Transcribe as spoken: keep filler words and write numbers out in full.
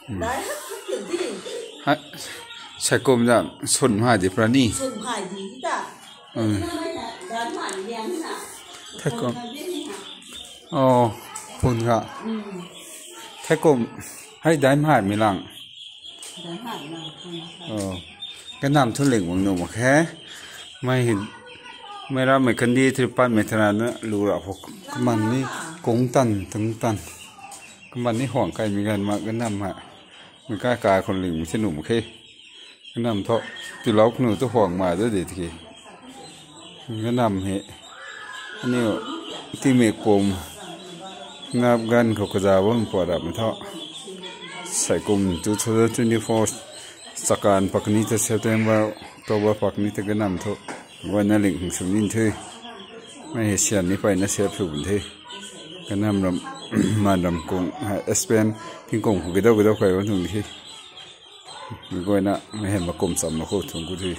Dai hak hak kiu di. Hai, saikum zam sun hai di pra ni. Sun hai di ta. Hmm. Dai mai liang na. Thaikum. Oh, phun ga. Hmm. Thaikum. Hai dai mai mi lang. Dai mai lang phun. Oh. Ka nam thu ling wang nu mak khe. Mai hin. Mai ra mai kandi tri pan mai thana na lu ra phok. Kaman ni kung tan, tung tan. Kaman ni huang kai mi gan ma ganam ha. Mi kai kai khun ling mi se nuh mak khe. Ganam thu, tilau khunu tu huang ma tu de tiki. Ganam he. Aniu ti mi kum. Ngap gan khou kaza bam pua rap mi thu. Saikum two thousand twenty-four. Sakan pakni ta September, October pakni ta ganam thu. Guayna ling hung sum nin the. Mai he sian ni pai na sep sw bun the. Ganam ram, man ram kung, ha, S P N, tingkung khou kidau kidau kai bam thung di he. Guayna, mei hei makum cham na khou thung ku the.